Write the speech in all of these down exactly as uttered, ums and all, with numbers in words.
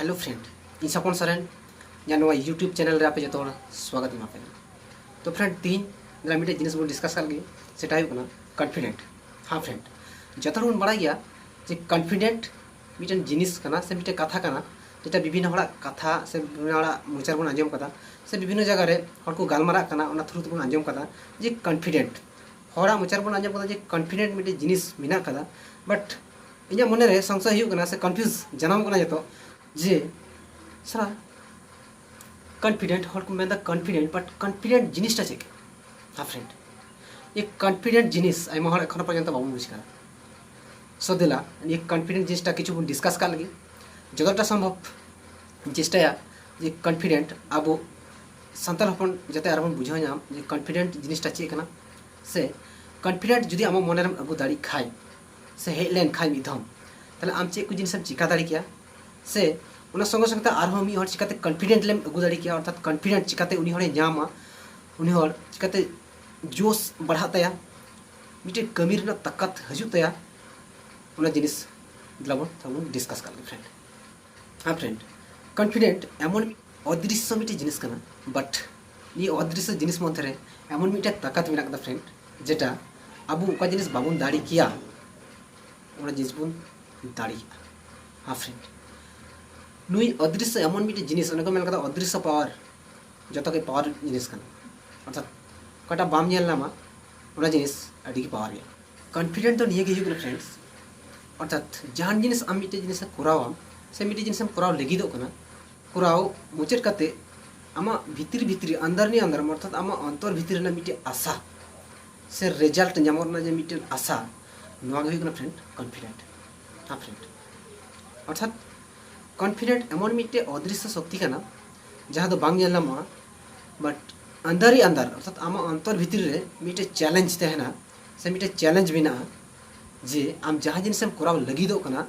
Hello friend, ᱤᱧ ᱥᱚᱯᱚᱱ ᱥᱚᱨᱮᱱ᱾ ᱤᱧᱟᱹᱜ ᱱᱚᱣᱟ YouTube channel ᱨᱮ ᱟᱯᱮ ᱡᱚᱛᱚ ᱦᱚᱲ ᱥᱣᱟᱜᱚᱛ ᱤᱧ ᱮᱢᱟ ᱯᱮ ᱠᱟᱱᱟ᱾ ᱛᱚ friend, ᱛᱤᱦᱤᱧ ᱡᱟᱦᱟᱸ ᱢᱤᱫᱴᱮᱡ ᱡᱤᱱᱤᱥ ᱵᱚᱱ discuss ᱠᱟᱜ ᱞᱟᱹᱜᱤᱫ, ᱥᱮᱴᱟ ᱦᱩᱭᱩᱜ ᱠᱟᱱᱟ confident᱾ ᱦᱮᱸ friend, ᱡᱚᱛᱚ ᱦᱚᱲ ᱵᱚᱱ ᱵᱟᱲᱟᱭ ᱜᱮᱭᱟ ᱡᱮ confident ᱢᱤᱫᱴᱮᱱ ᱡᱤᱱᱤᱥ ᱠᱟᱱᱟ ᱥᱮ ᱢᱤᱫᱴᱮᱱ ᱠᱟᱛᱷᱟ ᱠᱟᱱᱟ, ᱡᱮᱴᱟ ᱵᱤᱵᱷᱤᱱᱱᱚ ᱦᱚᱲᱟᱜ ᱠᱟᱛᱷᱟ ᱥᱮ ᱵᱤᱵᱷᱤᱱᱱᱚ ᱦᱚᱲᱟᱜ ᱢᱚᱪᱟ ᱨᱮᱵᱚᱱ ᱟᱸᱡᱚᱢ ᱠᱟᱫᱟ ᱥᱮ ᱵᱤᱵᱷᱤᱱᱱᱚ ᱡᱟᱭᱜᱟ ᱨᱮ ᱦᱚᱲ ᱠᱚ ᱜᱟᱞᱢᱟᱨᱟᱜ ᱠᱟᱱᱟ, ᱚᱱᱟ through ᱛᱮᱵᱚᱱ ᱟᱸᱡᱚᱢ ᱠᱟᱫᱟ ᱡᱮ confident᱾ ᱦᱚᱲᱟᱜ ᱢᱚᱪᱟ ᱨᱮᱵᱚᱱ ᱟᱸᱡᱚᱢ ᱠᱟᱫᱟ ᱡᱮ confident ᱢᱤᱫᱴᱮᱱ ᱡᱤᱱᱤᱥ ᱢᱮᱱᱟᱜ ᱠᱟᱫᱟ, but ᱤᱧᱟᱹᱜ ᱢᱚᱱᱮᱨᱮ ᱥᱚᱝᱥᱚᱭ ᱦᱩᱭᱩᱜ ᱠᱟᱱᱟ ᱥᱮ confuse ᱡᱟᱱᱟᱢᱚᱜ ᱠᱟᱱᱟ ᱡᱚᱛᱚ ᱡᱮ ᱥᱟᱨᱟ confident, ᱦᱚᱲ ᱠᱚ ᱢᱮᱱᱫᱟ confident, but confident ᱡᱤᱱᱤᱥᱴᱟ ᱪᱮᱫ? ᱦᱮᱸ friend, ᱱᱤᱭᱟᱹ confident ᱡᱤᱱᱤᱥ ᱟᱭᱢᱟ ᱦᱚᱲ ᱮᱠᱷᱚᱱᱳ ᱯᱚᱨᱡᱚᱱᱛᱚ ᱵᱟᱵᱚᱱ ᱵᱩᱡᱽ ᱠᱟᱫᱟ᱾ So ᱫᱮᱞᱟ, ᱱᱤᱭᱟᱹ confident ᱡᱤᱱᱤᱥᱴᱟ ᱠᱤᱪᱷᱩ ᱵᱚᱱ discuss ᱠᱟᱜ ᱞᱟᱹᱜᱤᱫ᱾ ᱡᱚᱛᱚᱴᱟ ᱥᱚᱢᱵᱷᱚᱵ ᱪᱮᱥᱴᱟᱭᱟ ᱡᱮ confident ᱟᱵᱚ ᱥᱟᱱᱛᱟᱲ ᱦᱚᱯᱚᱱ ᱡᱟᱛᱮ ᱟᱨᱦᱚᱸ ᱵᱚᱱ ᱵᱩᱡᱷᱟᱹᱣ ᱧᱟᱢ ᱡᱮ confident ᱡᱤᱱᱤᱥᱴᱟ ᱪᱮᱫ ᱠᱟᱱᱟ, ᱥᱮ confident ᱡᱩᱫᱤ ᱟᱢᱟᱜ ᱢᱚᱱᱮᱨᱮᱢ ᱟᱹᱜᱩ ᱫᱟᱲᱮᱜ ᱠᱷᱟᱡ ᱥᱮ ᱦᱮᱡ ᱞᱮᱱ ᱠᱷᱟᱡ ᱢᱤᱫ ᱫᱷᱟᱣ, ᱛᱟᱦᱞᱮ ᱟᱢ ᱪᱮᱫ ᱠᱚ ᱡᱤᱱᱤᱥᱮᱢ ᱪᱤᱠᱟ ᱫᱟᱲᱮ ᱠᱮᱭᱟ, ᱥᱮ ᱚᱱᱟ ᱥᱚᱸᱜᱮ ᱥᱚᱸᱜᱮ ᱛᱮ ᱟᱨᱦᱚᱸ ᱢᱤᱫ ᱦᱚᱲ ᱪᱤᱠᱟᱛᱮ confident ᱞᱮᱢ ᱟᱹᱜᱩ ᱫᱟᱲᱮ ᱠᱮᱭᱟ, ᱚᱨᱛᱷᱟᱛ confident ᱪᱤᱠᱟᱛᱮ ᱩᱱᱤ ᱦᱚᱲᱮ ᱧᱟᱢᱟ, ᱩᱱᱤ ᱦᱚᱲ ᱪᱤᱠᱟᱛᱮ ᱡᱳᱥ ᱵᱟᱲᱦᱟᱜ ᱛᱟᱭᱟ, ᱢᱤᱫᱴᱮᱱ ᱠᱟᱹᱢᱤ ᱨᱮᱱᱟᱜ ᱛᱟᱠᱟᱛ ᱦᱤᱡᱩᱜ ᱛᱟᱭᱟ, ᱚᱱᱟ ᱡᱤᱱᱤᱥ ᱫᱮᱞᱟ ᱵᱚᱱ ᱛᱟᱦᱞᱮ ᱵᱚᱱ discuss ᱠᱟᱜ ᱞᱮᱜᱮ friend᱾ ᱦᱮᱸ friend, confident ᱮᱢᱚᱱ ᱚᱫᱨᱤᱥᱥᱚ ᱢᱤᱫᱴᱮᱡ ᱡᱤᱱᱤᱥ ᱠᱟᱱᱟ, but ᱱᱤᱭᱟᱹ ᱚᱫᱨᱤᱥᱥᱚ ᱡᱤᱱᱤᱥ ᱢᱚᱫᱽᱫᱷᱮ ᱨᱮ ᱮᱢᱚᱱ ᱢᱤᱫᱴᱮᱡ ᱛᱟᱠᱟᱛ ᱢᱮᱱᱟᱜ ᱠᱟᱫᱟ friend, ᱡᱮᱴᱟ ᱟᱵᱚ ᱚᱠᱟ ᱡᱤᱱᱤᱥ ᱵᱟᱵᱚᱱ ᱫᱟᱲᱮ ᱠᱮᱭᱟ, ᱚᱱᱟ ᱡᱤᱱᱤᱥ ᱵᱚᱱ ᱫᱟᱲᱮᱭᱟᱜᱼᱟ᱾ ᱦᱮᱸ friend, ᱱᱩᱭ ᱚᱫᱨᱤᱥᱥᱚ ᱮᱢᱚᱱ ᱢᱤᱫᱴᱮᱡ ᱡᱤᱱᱤᱥ, ᱚᱱᱮ ᱠᱚ ᱢᱮᱱ ᱠᱟᱫᱟ ᱚᱫᱨᱤᱥᱥᱚ power, ᱡᱚᱛᱚ ᱜᱮ power ᱡᱤᱱᱤᱥ ᱠᱟᱱᱟ᱾ ᱚᱨᱛᱷᱟᱛ ᱚᱠᱟᱴᱟᱜ ᱵᱟᱢ ᱧᱮᱞ ᱧᱟᱢᱟ, ᱚᱱᱟ ᱡᱤᱱᱤᱥ ᱟᱹᱰᱤ ᱜᱮ power ᱜᱮᱭᱟ᱾ Confident ᱫᱚ ᱱᱤᱭᱟᱹ ᱜᱮ ᱦᱩᱭᱩᱜ ᱠᱟᱱᱟ friends, ᱚᱨᱛᱷᱟᱛ ᱡᱟᱦᱟᱱ ᱡᱤᱱᱤᱥ ᱟᱢ ᱢᱤᱫᱴᱮᱡ ᱡᱤᱱᱤᱥ ᱮᱢ ᱠᱚᱨᱟᱣᱟᱢ ᱥᱮ ᱢᱤᱫᱴᱮᱡ ᱡᱤᱱᱤᱥ ᱮᱢ ᱠᱚᱨᱟᱣ ᱞᱟᱹᱜᱤᱫᱚᱜ ᱠᱟᱱᱟ, ᱠᱚᱨᱟᱣ ᱢᱩᱪᱟᱹᱫ ᱠᱟᱛᱮ ᱟᱢᱟᱜ ᱵᱷᱤᱛᱤᱨ ᱵᱷᱤᱛᱨᱤ, ᱟᱱᱫᱟᱨ ᱱᱤ ᱟᱱᱫᱟᱨ, ᱚᱨᱛᱷᱟᱛ ᱟᱢᱟᱜ ᱚᱱᱛᱚᱨ ᱵᱷᱤᱛᱤᱨ ᱨᱮᱱᱟᱜ ᱢᱤᱫᱴᱮᱡ ᱟᱥᱟ ᱥᱮ result ᱧᱟᱢᱚᱜ ᱨᱮᱱᱟᱜ ᱡᱮ ᱢᱤᱫᱴᱮᱱ ᱟᱥᱟ, ᱱᱚᱣᱟ ᱜᱮ ᱦᱩᱭᱩᱜ ᱠᱟᱱᱟ friend confident᱾ ᱦᱮᱸ friend, ᱚᱨᱛᱷᱟᱛ confident ᱮᱢᱚᱱ ᱢᱤᱫᱴᱮᱡ ᱚᱫᱨᱤᱥᱥᱚ ᱥᱚᱠᱛᱤ ᱠᱟᱱᱟ, ᱡᱟᱦᱟᱸ ᱫᱚ ᱵᱟᱝ ᱧᱮᱞ ᱧᱟᱢᱚᱜᱼᱟ, but ᱟᱱᱫᱟᱨ ᱦᱤ ᱟᱱᱫᱟᱨ, ᱚᱨᱛᱷᱟᱛ ᱟᱢᱟᱜ ᱚᱱᱛᱚᱨ ᱵᱷᱤᱛᱤᱨ ᱨᱮ ᱢᱤᱫᱴᱮᱡ challenge ᱛᱟᱦᱮᱱᱟ ᱥᱮ ᱢᱤᱫᱴᱮᱡ challenge ᱢᱮᱱᱟᱜᱼᱟ ᱡᱮ ᱟᱢ ᱡᱟᱦᱟᱸ ᱡᱤᱱᱤᱥᱮᱢ ᱠᱚᱨᱟᱣ ᱞᱟᱹᱜᱤᱫᱚᱜ ᱠᱟᱱᱟ,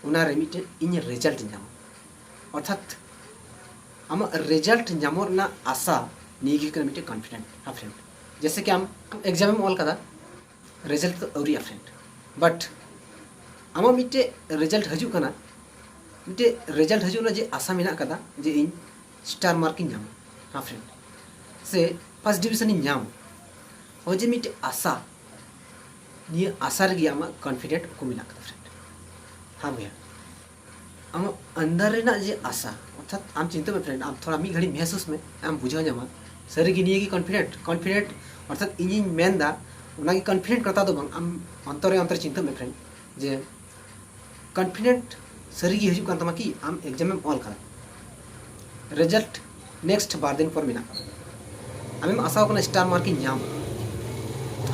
ᱚᱱᱟᱨᱮ ᱢᱤᱫᱴᱮᱡ ᱤᱧ result ᱤᱧ ᱧᱟᱢᱟ᱾ ᱚᱨᱛᱷᱟᱛ ᱟᱢᱟᱜ result ᱧᱟᱢᱚᱜ ᱨᱮᱱᱟᱜ ᱟᱥᱟ, ᱱᱤᱭᱟᱹ ᱜᱮ ᱦᱩᱭᱩᱜ ᱠᱟᱱᱟ ᱢᱤᱫᱴᱮᱡ confident᱾ ᱦᱮᱸ friend, ᱡᱮᱭᱥᱮ ᱠᱤ ᱟᱢ exam ᱮᱢ ᱚᱞ ᱠᱟᱫᱟ, result ᱫᱚ ᱟᱹᱣᱨᱤᱜᱼᱟ friend, but ᱟᱢᱟᱜ ᱢᱤᱫᱴᱮᱡ result ᱦᱤᱡᱩᱜ ᱠᱟᱱᱟ, ᱢᱤᱫᱴᱮᱡ ᱨᱮᱡᱟᱞᱴ ᱦᱤᱡᱩᱜ ᱨᱮᱱᱟᱜ ᱡᱮ ᱟᱥᱟ ᱢᱮᱱᱟᱜ ᱠᱟᱫᱟ ᱡᱮ ᱤᱧ ᱥᱴᱟᱨ ᱢᱟᱨᱠ ᱤᱧ ᱧᱟᱢᱟ, ᱦᱮᱸ ᱯᱷᱨᱮᱱᱰ, ᱥᱮ ᱯᱷᱟᱥᱴ ᱰᱤᱵᱤᱥᱚᱱ ᱤᱧ ᱧᱟᱢᱟ, ᱦᱳᱭ ᱡᱮ ᱢᱤᱫᱴᱮᱡ ᱟᱥᱟ, ᱱᱤᱭᱟᱹ ᱟᱥᱟ ᱨᱮᱜᱮ ᱟᱢᱟᱜ ᱠᱚᱱᱯᱷᱤᱰᱮᱱᱴ ᱩᱠᱩ ᱢᱮᱱᱟᱜ ᱠᱟᱫᱟ ᱯᱷᱨᱮᱱᱰ᱾ ᱦᱮᱸ ᱵᱚᱭᱦᱟ, ᱟᱢᱟᱜ ᱟᱱᱫᱟᱨ ᱨᱮᱱᱟᱜ ᱡᱮ ᱟᱥᱟ, ᱚᱨᱛᱷᱟᱛ ᱟᱢ ᱪᱤᱱᱛᱟᱹ ᱢᱮ ᱯᱷᱨᱮᱱᱰ, ᱟᱢ ᱛᱷᱚᱲᱟ ᱢᱤᱫ ᱜᱷᱟᱹᱲᱤᱡ ᱢᱮᱦᱥᱩᱥ ᱢᱮ, ᱟᱢ ᱵᱩᱡᱷᱟᱹᱣ ᱧᱟᱢᱟ ᱥᱟᱹᱨᱤᱜᱮ ᱱᱤᱭᱟᱹ ᱜᱮ ᱠᱚᱱᱯᱷᱤᱰᱮᱱᱴ᱾ ᱠᱚᱱᱯᱷᱤᱰᱮᱱᱴ ᱚᱨᱛᱷᱟᱛ ᱤᱧᱤᱧ ᱢᱮᱱᱫᱟ ᱚᱱᱟᱜᱮ ᱠᱚᱱᱯᱷᱤᱰᱮᱱᱴ ᱠᱟᱛᱷᱟ ᱫᱚ ᱵᱟᱝ, ᱟᱢ ᱚᱱᱛᱚᱨ ᱨᱮ ᱚᱱᱛᱚᱨ ᱪᱤᱱᱛᱟᱹ ᱢᱮ ᱯᱷᱨᱮᱱᱰ, ᱡᱮ ᱠᱚᱱᱯᱷᱤᱰᱮᱱᱴ ᱥᱟᱹᱨᱤᱜᱮ ᱦᱤᱡᱩᱜ ᱠᱟᱱ ᱛᱟᱢᱟ ᱠᱤ ᱟᱢ ᱮᱠᱡᱟᱢ ᱮᱢ ᱚᱞ ᱠᱟᱫᱟ, ᱨᱮᱡᱟᱞᱴ ᱱᱮᱠᱥᱴ ᱵᱟᱨ ᱫᱤᱱ ᱯᱚᱨ ᱢᱮᱱᱟᱜ ᱠᱟᱫᱟ, ᱟᱢᱮᱢ ᱟᱥᱟᱣ ᱠᱟᱱᱟ ᱥᱴᱟᱨ ᱢᱟᱨᱠ ᱤᱧ ᱧᱟᱢᱟ,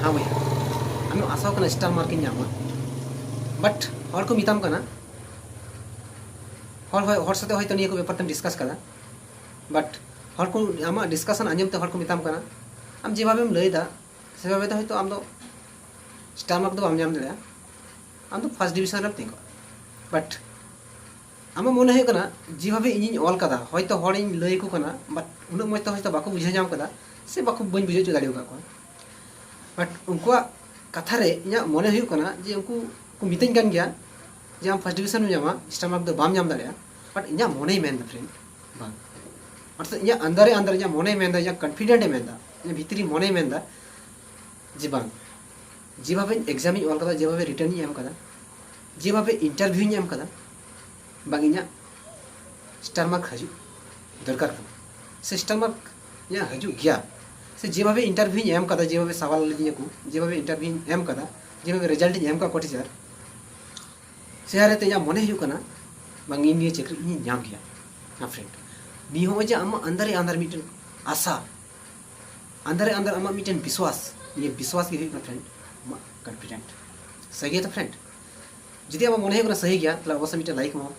ᱦᱮᱸ ᱵᱚᱭᱦᱟ, ᱟᱢᱮᱢ ᱟᱥᱟᱣ ᱠᱟᱱᱟ ᱥᱴᱟᱨ ᱢᱟᱨᱠ ᱤᱧ ᱧᱟᱢᱟ, ᱵᱟᱴ ᱦᱚᱲ ᱠᱚ ᱢᱮᱛᱟᱢ ᱠᱟᱱᱟ, ᱦᱚᱲ ᱦᱚᱲ ᱥᱟᱛᱮ ᱦᱚᱭᱛᱳ ᱱᱤᱭᱟᱹ ᱠᱚ ᱵᱮᱯᱟᱨ ᱛᱮᱢ ᱰᱤᱥᱠᱟᱥ ᱠᱟᱫᱟ, ᱵᱟᱴ ᱦᱚᱲ ᱠᱚ ᱟᱢᱟᱜ ᱰᱤᱥᱠᱟᱥᱚᱱ ᱟᱸᱡᱚᱢ ᱛᱮ ᱦᱚᱲ ᱠᱚ ᱢᱮᱛᱟᱢ ᱠᱟᱱᱟ, ᱟᱢ ᱡᱮᱵᱷᱟᱵᱮᱢ ᱞᱟᱹᱭᱫᱟ ᱥᱮᱵᱷᱟᱵᱮ ᱫᱚ ᱦᱚᱭᱛᱳ ᱟᱢ ᱫᱚ ᱥᱴᱟᱨ ᱢᱟᱨᱠ ᱫᱚ ᱵᱟᱢ ᱧᱟᱢ ᱫᱟᱲᱮᱭᱟᱜᱼᱟ, ᱟᱢ ᱫᱚ ᱯᱷᱟᱥᱴ ᱰᱤᱵᱤᱥᱚᱱ ᱨᱮᱢ ᱛᱤᱸᱜᱩᱜᱼᱟ᱾ ᱵᱟᱴ ᱟᱢᱟᱜ ᱢᱚᱱᱮ ᱦᱩᱭᱩᱜ ᱠᱟᱱᱟ ᱡᱮᱵᱷᱟᱵᱮ ᱤᱧᱤᱧ ᱚᱞ ᱠᱟᱫᱟ, ᱦᱚᱭᱛᱳ ᱦᱚᱲᱤᱧ ᱞᱟᱹᱭ ᱟᱠᱚ ᱠᱟᱱᱟ, ᱵᱟᱴ ᱩᱱᱟᱹᱜ ᱢᱚᱡᱽ ᱛᱮ ᱦᱚᱭᱛᱳ ᱵᱟᱠᱚ ᱵᱩᱡᱷᱟᱹᱣ ᱧᱟᱢ ᱠᱟᱫᱟ, ᱥᱮ ᱵᱟᱠᱚ, ᱵᱟᱹᱧ ᱵᱩᱡᱷᱟᱹᱣ ᱦᱚᱪᱚ ᱫᱟᱲᱮ ᱟᱠᱟᱫ ᱠᱚᱣᱟ᱾ ᱵᱟᱴ ᱩᱱᱠᱩᱣᱟᱜ ᱠᱟᱛᱷᱟ ᱨᱮ ᱤᱧᱟᱹᱜ ᱢᱚᱱᱮ ᱦᱩᱭᱩᱜ ᱠᱟᱱᱟ ᱡᱮ ᱩᱱᱠᱩ ᱠᱚ ᱢᱤᱛᱟᱹᱧ ᱠᱟᱱ ᱜᱮᱭᱟ ᱡᱮ ᱟᱢ ᱯᱷᱟᱥᱴ ᱰᱤᱵᱤᱥᱚᱱ ᱮᱢ ᱧᱟᱢᱟ, ᱥᱴᱟᱨ ᱢᱟᱨᱠ ᱫᱚ ᱵᱟᱢ ᱧᱟᱢ ᱫᱟᱲᱮᱭᱟᱜᱼᱟ, ᱵᱟᱴ ᱤᱧᱟᱹᱜ ᱢᱚᱱᱮᱭ ᱢᱮᱱᱫᱟ ᱯᱷᱨᱮᱱᱰ, ᱵᱟᱝ᱾ ᱚᱨᱛᱷᱟᱛ ᱤᱧᱟᱹᱜ ᱟᱱᱫᱟᱨᱮ ᱟᱱᱫᱟᱨᱮ ᱤᱧᱟᱹᱜ ᱢᱚᱱᱮᱭ ᱢᱮᱱᱫᱟ, ᱤᱧᱟᱹᱜ ᱠᱚᱱᱯᱷᱤᱰᱮᱱᱴ ᱮ ᱢᱮᱱᱫᱟ, ᱤᱧᱟᱹᱜ ᱵᱷᱤᱛᱨᱤ ᱢᱚᱱᱮᱭ ᱢᱮᱱᱫᱟ ᱡᱮ ᱵᱟᱝ, ᱡᱮᱵᱷᱟᱵᱮ ᱤᱧ ᱮᱠᱡᱟᱢ ᱤᱧ ᱚᱞ ᱠᱟᱫᱟ, ᱡᱮᱵᱷᱟᱵᱮ ᱨᱤᱴᱟᱨᱱ ᱤᱧ ᱮᱢ ᱠᱟᱫᱟ, ᱡᱮᱵᱷᱟᱵᱮ ᱤᱱᱴᱟᱨᱵᱷᱤᱭᱩᱧ ᱮᱢ ᱠᱟᱫᱟ, ᱵᱟᱝ, ᱤᱧᱟᱹᱜ ᱥᱴᱟᱨ ᱢᱟᱨᱠ ᱦᱤᱡᱩᱜ ᱫᱚᱨᱠᱟᱨ ᱠᱟᱱᱟ, ᱥᱮ ᱥᱴᱟᱨ ᱢᱟᱨᱠ ᱤᱧᱟᱹᱜ ᱦᱤᱡᱩᱜ ᱜᱮᱭᱟ, ᱥᱮ ᱡᱮᱵᱷᱟᱵᱮ ᱤᱱᱴᱟᱨᱵᱷᱤᱭᱩᱧ ᱮᱢ ᱠᱟᱫᱟ, ᱡᱮᱵᱷᱟᱵᱮ ᱥᱟᱣᱟᱞ ᱞᱤᱫᱤᱧᱟ ᱠᱚ, ᱡᱮᱵᱷᱟᱵᱮ ᱤᱱᱴᱟᱨᱵᱷᱤᱭᱩᱧ ᱮᱢ ᱠᱟᱫᱟ, ᱡᱮᱵᱷᱟᱵᱮ ᱨᱮᱡᱟᱞᱴ ᱤᱧ ᱮᱢ ᱠᱟᱫ ᱠᱚᱣᱟ ᱴᱤᱪᱟᱨ, ᱥᱮ ᱦᱟᱨᱮ ᱛᱮ ᱤᱧᱟᱹᱜ ᱢᱚᱱᱮ ᱦᱩᱭᱩᱜ ᱠᱟᱱᱟ ᱵᱟᱝ, ᱤᱧ ᱱᱤᱭᱟᱹ ᱪᱟᱹᱠᱨᱤ ᱤᱧᱤᱧ ᱧᱟᱢ ᱜᱮᱭᱟ᱾ ᱦᱮᱸ ᱯᱷᱨᱮᱱᱰ, ᱱᱤᱭᱟᱹ ᱦᱚᱸᱜᱼᱚᱭ ᱡᱮ ᱟᱢᱟᱜ ᱟᱱᱫᱟᱨᱮ ᱟᱱᱫᱟᱨ ᱢᱤᱫᱴᱮᱱ ᱟᱥᱟ, ᱟᱱᱫᱟᱨᱮ ᱟᱱᱫᱟᱨ ᱟᱢᱟᱜ ᱢᱤᱫᱴᱮᱱ ᱵᱤᱥᱣᱟᱥ, ᱱᱤᱭᱟᱹ ᱵᱤᱥᱣᱟᱥ ᱜᱮ ᱦᱩᱭᱩᱜ ᱠᱟᱱᱟ ᱯᱷᱨᱮᱱᱰ ᱟᱢᱟᱜ ᱠᱚᱱᱯᱷᱤᱰᱮᱱᱴ᱾ ᱥᱟᱹᱦᱤ ᱜᱮᱭᱟ ᱛᱚ ᱯᱷᱨᱮᱱᱰ? ᱡᱩᱫᱤ ᱟᱢᱟᱜ ᱢᱚᱱᱮ ᱦᱩᱭᱩᱜ ᱠᱟᱱᱟ ᱥᱟᱹᱦᱤ ᱜᱮᱭᱟ, ᱛᱟᱦᱞᱮ ᱚᱵᱚᱥᱥᱳᱭ ᱢᱤᱫᱴᱮᱱ ᱞᱟᱭᱤᱠ ᱮᱢᱟᱢ᱾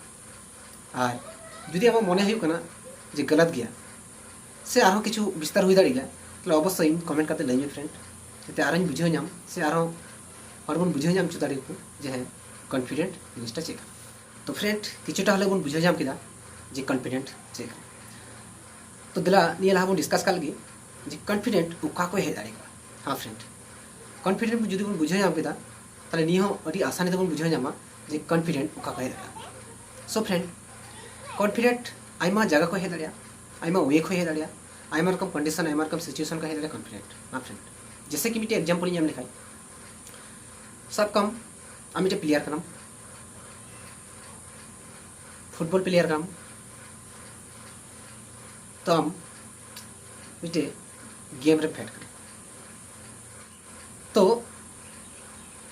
ᱟᱨ ᱡᱩᱫᱤ ᱟᱢᱟᱜ ᱢᱚᱱᱮ ᱦᱩᱭᱩᱜ ᱠᱟᱱᱟ ᱡᱮ ᱜᱟᱞᱟᱛ ᱜᱮᱭᱟ, ᱥᱮ ᱟᱨᱦᱚᱸ ᱠᱤᱪᱷᱩ ᱵᱤᱥᱛᱟᱨ ᱦᱩᱭ ᱫᱟᱲᱮᱭᱟᱜ ᱜᱮᱭᱟ, ᱛᱟᱦᱞᱮ ᱚᱵᱚᱥᱥᱳᱭ ᱤᱧ ᱠᱚᱢᱮᱱᱴ ᱠᱟᱛᱮ ᱞᱟᱹᱭ ᱢᱮ ᱯᱷᱨᱮᱱᱰ, ᱡᱟᱛᱮ ᱟᱨᱦᱚᱸᱧ ᱵᱩᱡᱷᱟᱹᱣ ᱧᱟᱢ, ᱥᱮ ᱟᱨᱦᱚᱸ ᱦᱚᱲ ᱵᱚᱱ ᱵᱩᱡᱷᱟᱹᱣ ᱧᱟᱢ ᱦᱚᱪᱚ ᱫᱟᱲᱮᱭᱟᱠᱚ ᱡᱮ ᱦᱮᱸ, ᱠᱚᱱᱯᱷᱤᱰᱮᱱᱴ ᱡᱤᱱᱤᱥᱴᱟ ᱪᱮᱫ ᱠᱟᱱᱟ᱾ ᱛᱚ ᱯᱷᱨᱮᱱᱰ, ᱠᱤᱪᱷᱩᱴᱟ ᱦᱚᱞᱮ ᱵᱚᱱ ᱵᱩᱡᱷᱟᱹᱣ ᱧᱟᱢ ᱠᱮᱫᱟ ᱡᱮ ᱠᱚᱱᱯᱷᱤᱰᱮᱱᱴ ᱪᱮᱫ ᱠᱟᱱᱟ᱾ ᱛᱚ ᱫᱮᱞᱟ, ᱱᱤᱭᱟᱹ ᱞᱟᱦᱟ ᱵᱚᱱ ᱰᱤᱥᱠᱟᱥ ᱠᱟᱜ ᱞᱮᱜᱮ ᱡᱮ ᱠᱚᱱᱯᱷᱤᱰᱮᱱᱴ ᱚᱠᱟ ᱠᱷᱚᱱ ᱦᱮᱡ ᱫᱟᱲᱮᱭᱟᱜᱼᱟ᱾ ᱦᱮᱸ ᱯᱷᱨᱮᱱᱰ, ᱠᱚᱱᱯᱷᱤᱰᱮᱱᱴ ᱡᱩᱫᱤ ᱵᱚᱱ ᱵᱩᱡᱷᱟᱹᱣ ᱧᱟᱢ ᱠᱮᱫᱟ, ᱛᱟᱦᱞᱮ ᱱᱤᱭᱟᱹ ᱦᱚᱸ ᱟᱹᱰᱤ ᱟᱥᱟᱱᱤ ᱛᱮᱵᱚᱱ ᱵᱩᱡᱷᱟᱹᱣ ᱧᱟᱢᱟ ᱡᱮ ᱠᱚᱱᱯᱷᱤᱰᱮᱱᱴ ᱚᱠᱟ ᱠᱷᱚᱱ ᱦᱮᱡ ᱫᱟᱲᱮᱭᱟᱜᱼᱟ᱾ So friend, confident ᱟᱭᱢᱟ ᱡᱟᱭᱜᱟ ᱠᱷᱚᱱ ᱦᱮᱡ ᱫᱟᱲᱮᱭᱟᱜᱼᱟ, ᱟᱭᱢᱟ way ᱠᱷᱚᱱ ᱦᱮᱡ ᱫᱟᱲᱮᱭᱟᱜᱼᱟ, ᱟᱭᱢᱟ ᱨᱚᱠᱚᱢ condition, ᱟᱭᱢᱟ ᱨᱚᱠᱚᱢ situation ᱠᱷᱚᱱ ᱦᱮᱡ ᱫᱟᱲᱮᱭᱟᱜᱼᱟ confident᱾ ᱢᱟ friend, ᱡᱮᱭᱥᱮ ᱠᱤ ᱢᱤᱫᱴᱮᱡ example ᱤᱧ ᱮᱢ ᱞᱮᱠᱷᱟᱡ, ᱥᱟᱵ ᱠᱟᱢ ᱟᱢ ᱢᱤᱫᱴᱮᱡ player ᱠᱟᱱᱟᱢ, football player ᱠᱟᱱᱟᱢ, ᱛᱚ ᱟᱢ ᱢᱤᱫᱴᱮᱡ game ᱨᱮᱢ ᱯᱷᱮᱰ ᱠᱟᱱᱟ᱾ ᱛᱚ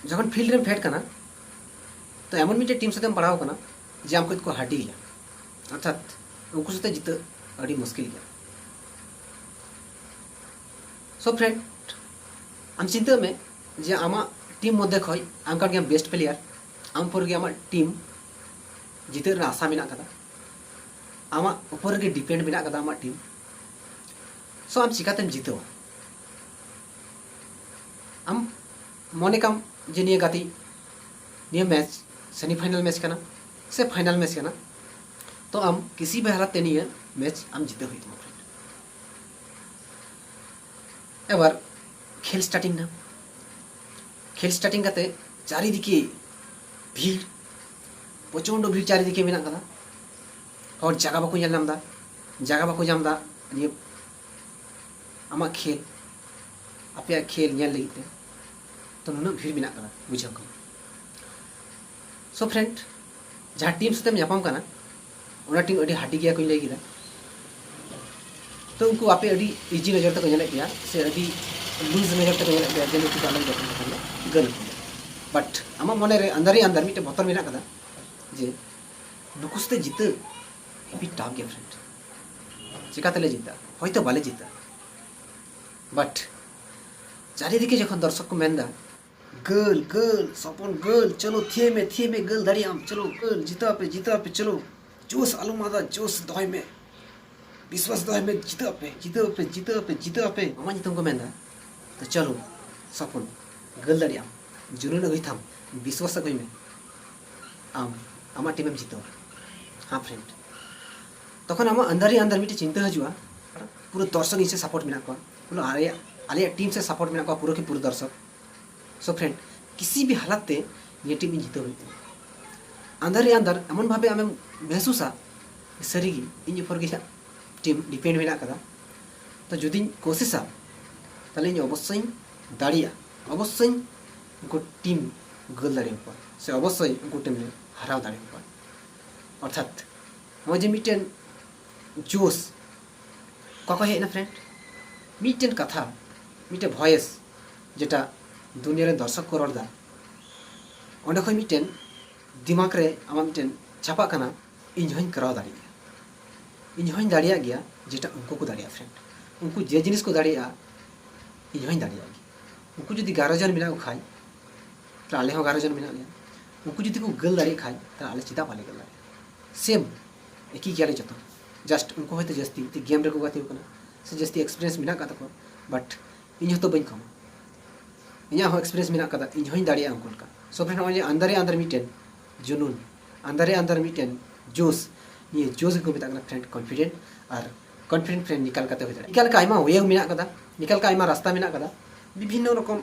ᱡᱚᱠᱷᱚᱱ field ᱨᱮᱢ ᱯᱷᱮᱰ ᱠᱟᱱᱟ, ᱛᱚ ᱮᱢᱚᱱ ᱢᱤᱫᱴᱮᱡ team ᱥᱟᱛᱮᱢ ᱯᱟᱲᱟᱣ ᱠᱟᱱᱟ ᱡᱮ ᱟᱢ ᱠᱷᱚᱡ ᱠᱚ ᱦᱟᱹᱰᱤ ᱜᱮᱭᱟ, ᱚᱨᱛᱷᱟᱛ ᱩᱱᱠᱩ ᱥᱟᱛᱮ ᱡᱤᱛᱟᱹᱜ ᱟᱹᱰᱤ ᱢᱩᱥᱠᱤᱞ ᱜᱮᱭᱟ᱾ So friend, ᱟᱢ ᱪᱤᱱᱛᱟᱹᱜ ᱢᱮ ᱡᱮ ᱟᱢᱟᱜ team ᱢᱚᱫᱽᱫᱷᱮ ᱠᱷᱚᱡ ᱟᱢ ᱠᱟᱱ ᱜᱮᱭᱟᱢ best player, ᱟᱢ ᱩᱯᱚᱨ ᱜᱮ ᱟᱢᱟᱜ team ᱡᱤᱛᱟᱹᱜ ᱨᱮᱱᱟᱜ ᱟᱥᱟ ᱢᱮᱱᱟᱜ ᱠᱟᱫᱟ, ᱟᱢᱟᱜ ᱩᱯᱚᱨ ᱨᱮᱜᱮ depend ᱢᱮᱱᱟᱜ ᱠᱟᱫᱟ ᱟᱢᱟᱜ team᱾ So ᱟᱢ ᱪᱤᱠᱟᱛᱮᱢ ᱡᱤᱛᱟᱹᱣᱟ? ᱟᱢ ᱢᱚᱱᱮ ᱠᱟᱢ ᱡᱮ ᱱᱤᱭᱟᱹ ᱜᱟᱛᱮᱜ, ᱱᱤᱭᱟᱹ match semi final match ᱠᱟᱱᱟ ᱥᱮ final match ᱠᱟᱱᱟ, ᱛᱚ ᱟᱢ ᱠᱤᱥᱤ ᱵᱷᱤ ᱦᱟᱞᱟᱛ ᱛᱮ ᱱᱤᱭᱟᱹ match ᱟᱢ ᱡᱤᱛᱟᱹᱣ ᱦᱩᱭᱩᱜ ᱛᱟᱢᱟ friend᱾ ᱮᱵᱟᱨ ᱠᱷᱮᱞ starting ᱱᱟ, ᱠᱷᱮᱞ starting ᱠᱟᱛᱮ ᱪᱟᱨᱤᱫᱤᱠᱮ ᱵᱷᱤᱲ, ᱯᱨᱚᱪᱚᱱᱰᱚ ᱵᱷᱤᱲ ᱪᱟᱨᱤᱫᱤᱠᱮ ᱢᱮᱱᱟᱜ ᱠᱟᱫᱟ, ᱦᱚᱲ ᱡᱟᱭᱜᱟ ᱵᱟᱠᱚ ᱧᱮᱞ ᱧᱟᱢ ᱮᱫᱟ, ᱡᱟᱭᱜᱟ ᱵᱟᱠᱚ ᱧᱟᱢ ᱮᱫᱟ ᱱᱤᱭᱟᱹ ᱟᱢᱟᱜ ᱠᱷᱮᱞ, ᱟᱯᱮᱭᱟᱜ ᱠᱷᱮᱞ ᱧᱮᱞ ᱞᱟᱹᱜᱤᱫ ᱛᱮ᱾ ᱛᱚ ᱱᱩᱱᱟᱹᱜ ᱵᱷᱤᱲ ᱢᱮᱱᱟᱜ ᱠᱟᱫᱟ, ᱵᱩᱡᱷᱟᱹᱣ ᱠᱟᱢ᱾ So friend, ᱡᱟᱦᱟᱸ team ᱥᱟᱛᱮᱢ ᱧᱟᱯᱟᱢ ᱠᱟᱱᱟ, ᱚᱱᱟ team ᱟᱹᱰᱤ ᱦᱟᱹᱰᱤ ᱜᱮᱭᱟ ᱠᱚᱧ ᱞᱟᱹᱭ ᱠᱮᱫᱟ᱾ ᱛᱚ ᱩᱱᱠᱩ ᱟᱯᱮ ᱟᱹᱰᱤ easy ᱱᱚᱡᱚᱨ ᱛᱮᱠᱚ ᱧᱮᱞᱮᱫ ᱯᱮᱭᱟ ᱥᱮ ᱟᱹᱰᱤ loose ᱱᱚᱡᱚᱨ ᱛᱮᱠᱚ ᱧᱮᱞᱮᱫ ᱯᱮᱭᱟ ᱡᱮ ᱱᱩᱠᱩ ᱫᱚ ᱟᱞᱮ ᱫᱚ ᱜᱟᱹᱞ ᱦᱚᱯᱚᱱ᱾ But ᱟᱢᱟᱜ ᱢᱚᱱᱮ ᱨᱮ ᱟᱱᱫᱟᱨ ᱦᱤ ᱟᱱᱫᱟᱨ ᱢᱤᱫᱴᱮᱱ ᱵᱚᱛᱚᱨ ᱢᱮᱱᱟᱜ ᱠᱟᱫᱟ ᱡᱮ ᱱᱩᱠᱩ ᱥᱟᱛᱮ ᱡᱤᱛᱟᱹ heavy tough ᱜᱮᱭᱟ friend᱾ ᱪᱮᱠᱟᱛᱮᱞᱮ ᱡᱤᱛᱟᱹᱜᱼᱟ? ᱦᱚᱭᱛᱳ ᱵᱟᱞᱮ ᱡᱤᱛᱟᱹᱜᱼᱟ᱾ But ᱪᱟᱨᱤᱫᱤᱠᱮ ᱡᱚᱠᱷᱚᱱ ᱫᱚᱨᱥᱚᱠ ᱠᱚ ᱢᱮᱱᱫᱟ, "ᱜᱟᱹᱞ, ᱜᱟᱹᱞ, ᱥᱚᱯᱚᱱ ᱜᱟᱹᱞ, ᱪᱚᱞᱚ ᱛᱷᱤᱭᱟᱹᱭ ᱢᱮ, ᱛᱷᱤᱭᱟᱹᱭ ᱢᱮ, ᱜᱟᱹᱞ ᱫᱟᱲᱮᱭᱟᱜ ᱟᱢ, ᱪᱚᱞᱚ ᱜᱟᱹᱞ, ᱡᱤᱛᱟᱹᱣ ᱟᱯᱮ, ᱡᱤᱛᱟᱹᱣ ᱟᱯᱮ, ᱪᱚᱞᱚ, ᱡᱳᱥ ᱟᱞᱚᱢ ᱟᱫᱟ, ᱡᱳᱥ ᱫᱚᱦᱚᱭ ᱢᱮ, ᱵᱤᱥᱣᱟᱥ ᱫᱚᱦᱚᱭ ᱢᱮ, ᱡᱤᱛᱟᱹᱣ ᱟᱯᱮ, ᱡᱤᱛᱟᱹᱣ ᱟᱯᱮ, ᱡᱤᱛᱟᱹᱣ ᱟᱯᱮ", ᱟᱢᱟᱜ ᱧᱩᱛᱩᱢ ᱠᱚ ᱢᱮᱱᱫᱟ, ᱛᱚ ᱪᱚᱞᱚ ᱥᱚᱯᱚᱱ, ᱜᱟᱹᱞ ᱫᱟᱲᱮᱭᱟᱜ ᱟᱢ, ᱡᱩᱱᱩᱱ ᱟᱹᱜᱩᱭ ᱛᱟᱢ, ᱵᱤᱥᱣᱟᱥ ᱟᱹᱜᱩᱭ ᱢᱮ, ᱟᱢ ᱟᱢᱟᱜ team ᱮᱢ ᱡᱤᱛᱟᱹᱣᱟ᱾ ᱦᱮᱸ friend, ᱛᱚᱠᱷᱚᱱ ᱟᱢᱟᱜ ᱟᱱᱫᱟᱨ ᱦᱤ ᱟᱱᱫᱟᱨ ᱢᱤᱫᱴᱮᱡ ᱪᱤᱱᱛᱟᱹ ᱦᱤᱡᱩᱜᱼᱟ, ᱯᱩᱨᱟᱹ ᱫᱚᱨᱥᱚᱠ ᱤᱧ ᱥᱮ support ᱢᱮᱱᱟᱜ ᱠᱚᱣᱟ, ᱯᱩᱨᱟᱹ ᱟᱞᱮᱭᱟᱜ, ᱟᱞᱮᱭᱟᱜ team ᱥᱮ support ᱢᱮᱱᱟᱜ ᱠᱚᱣᱟ ᱯᱩᱨᱟᱹ ᱠᱤ ᱯᱩᱨᱟᱹ ᱫᱚᱨᱥᱚᱠ᱾ So friend, ᱠᱤᱥᱤ ᱵᱷᱤ ᱦᱟᱞᱟᱛ ᱛᱮ ᱱᱤᱭᱟᱹ team ᱤᱧ ᱡᱤᱛᱟᱹᱣ ᱦᱩᱭᱩᱜ ᱛᱤᱧᱟ᱾ ᱟᱱᱫᱟᱨ ᱨᱮ ᱟᱱᱫᱟᱨ ᱮᱢᱚᱱ ᱵᱷᱟᱵᱮ ᱟᱢᱮᱢ ᱢᱮᱦᱥᱩᱥᱟ, ᱥᱟᱹᱨᱤᱜᱮ ᱤᱧ ᱩᱯᱚᱨ ᱜᱮ ᱦᱟᱸᱜ ᱴᱤᱢ ᱰᱤᱯᱮᱱᱰ ᱢᱮᱱᱟᱜ ᱠᱟᱫᱟ᱾ ᱛᱚ ᱡᱩᱫᱤᱧ ᱠᱳᱥᱤᱥᱟ, ᱛᱟᱦᱞᱮ ᱤᱧ ᱚᱵᱚᱥᱥᱳᱭ ᱫᱟᱲᱮᱭᱟᱜᱼᱟ, ᱚᱵᱚᱥᱥᱳᱭ ᱩᱱᱠᱩ ᱴᱤᱢ ᱜᱳᱞ ᱫᱟᱲᱮᱭᱟᱠᱚᱣᱟ, ᱥᱮ ᱚᱵᱚᱥᱥᱳᱭ ᱩᱱᱠᱩ ᱴᱤᱢ ᱞᱮ ᱦᱟᱨᱟᱣ ᱫᱟᱲᱮᱭᱟᱠᱚᱣᱟ᱾ ᱚᱨᱛᱷᱟᱛ ᱱᱚᱜᱼᱚᱭ ᱡᱮ ᱢᱤᱫᱴᱮᱱ ᱡᱳᱥ, ᱚᱠᱟ ᱠᱷᱚᱱ ᱦᱮᱡ ᱮᱱᱟ friend? ᱢᱤᱫᱴᱮᱱ ᱠᱟᱛᱷᱟ, ᱢᱤᱫᱴᱮᱱ ᱵᱷᱚᱭᱮᱥ, ᱡᱮᱴᱟ ᱫᱩᱱᱤᱭᱟᱹ ᱨᱮᱱ ᱫᱚᱨᱥᱚᱠ ᱠᱚ ᱨᱚᱲ ᱮᱫᱟ, ᱚᱸᱰᱮ ᱠᱷᱚᱱ ᱢᱤᱫᱴᱮᱱ ᱫᱤᱢᱟᱜᱽ ᱨᱮ ᱟᱢᱟᱜ ᱢᱤᱫᱴᱮᱱ ᱪᱷᱟᱯᱟᱜ ᱠᱟᱱᱟ, ᱤᱧ ᱦᱚᱧ ᱠᱚᱨᱟᱣ ᱫᱟᱲᱮᱭᱟᱜ ᱜᱮᱭᱟ, ᱤᱧ ᱦᱚᱧ ᱫᱟᱲᱮᱭᱟᱜ ᱜᱮᱭᱟ ᱡᱮᱴᱟ ᱩᱱᱠᱩ ᱠᱚ ᱫᱟᱲᱮᱭᱟᱜᱼᱟ᱾ Friend, ᱩᱱᱠᱩ ᱡᱮ ᱡᱤᱱᱤᱥ ᱠᱚ ᱫᱟᱲᱮᱭᱟᱜᱼᱟ, ᱤᱧ ᱦᱚᱧ ᱫᱟᱲᱮᱭᱟᱜ ᱜᱮᱭᱟ᱾ ᱩᱱᱠᱩ ᱡᱩᱫᱤ ᱜᱟᱨᱚ ᱡᱚᱱ ᱢᱮᱱᱟᱜ ᱠᱚ ᱠᱷᱟᱡ, ᱛᱟᱦᱞᱮ ᱟᱞᱮ ᱦᱚᱸ ᱜᱟᱨᱚ ᱡᱚᱱ ᱢᱮᱱᱟᱜ ᱞᱮᱭᱟ᱾ ᱩᱱᱠᱩ ᱡᱩᱫᱤ ᱠᱚ ᱜᱳᱞ ᱫᱟᱲᱮᱭᱟᱜ ᱠᱷᱟᱡ, ᱛᱟᱦᱞᱮ ᱟᱞᱮ ᱪᱮᱫᱟᱜ ᱵᱟᱞᱮ ᱜᱳᱞ ᱫᱟᱲᱮᱭᱟᱜᱼᱟ? ᱥᱮᱢ, ᱮᱠᱤ ᱜᱮᱭᱟᱞᱮ ᱡᱚᱛᱚ᱾ ᱡᱟᱥᱴ ᱩᱱᱠᱩ ᱦᱚᱭᱛᱳ ᱡᱟᱹᱥᱛᱤ ᱜᱮᱢ ᱨᱮᱠᱚ ᱜᱟᱛᱮ ᱠᱟᱱᱟ, ᱥᱮ ᱡᱟᱹᱥᱛᱤ ᱮᱠᱥᱯᱤᱨᱤᱭᱮᱱᱥ ᱢᱮᱱᱟᱜ ᱟᱠᱟᱫ ᱛᱟᱠᱚᱣᱟ, ᱵᱟᱴ ᱤᱧ ᱦᱚᱸᱛᱚ ᱵᱟᱹᱧ ᱠᱚᱢᱟ᱾ ᱤᱧᱟᱹᱜ ᱦᱚᱸ ᱮᱠᱥᱯᱤᱨᱤᱭᱮᱱᱥ ᱢᱮᱱᱟᱜ ᱟᱠᱟᱫᱟ, ᱤᱧ ᱦᱚᱸᱧ ᱫᱟᱲᱮᱭᱟᱜᱼᱟ ᱩᱱᱠᱩ ᱞᱮᱠᱟ᱾ So friend, ᱱᱚᱜᱼᱚᱭ ᱡᱮ ᱟᱱᱫᱟᱨᱮ ᱟᱱᱫᱟᱨ ᱢᱤᱫᱴᱮᱱ ᱡᱩᱱᱩᱱ, ᱟᱱᱫᱟᱨᱮ ᱟᱱᱫᱟᱨ ᱢᱤᱫᱴᱮᱱ ᱡᱳᱥ, ᱱᱤᱭᱟᱹ ᱡᱳᱥ ᱜᱮᱠᱚ ᱢᱮᱛᱟᱜ ᱠᱟᱱᱟ friend confident᱾ ᱟᱨ confident friend ᱱᱤᱠᱟᱞ ᱠᱟᱛᱮ ᱦᱩᱭ ᱫᱟᱲᱮᱭᱟᱜᱼᱟ᱾ ᱱᱤᱠᱟᱞ ᱞᱮᱠᱟ ᱟᱭᱢᱟ ᱳᱭᱮ ᱢᱮᱱᱟᱜ ᱟᱠᱟᱫᱟ, ᱱᱤᱠᱟᱞ ᱞᱮᱠᱟ ᱟᱭᱢᱟ ᱨᱟᱥᱛᱟ ᱢᱮᱱᱟᱜ ᱟᱠᱟᱫᱟ, ᱵᱤᱵᱷᱤᱱᱱᱚ ᱨᱚᱠᱚᱢ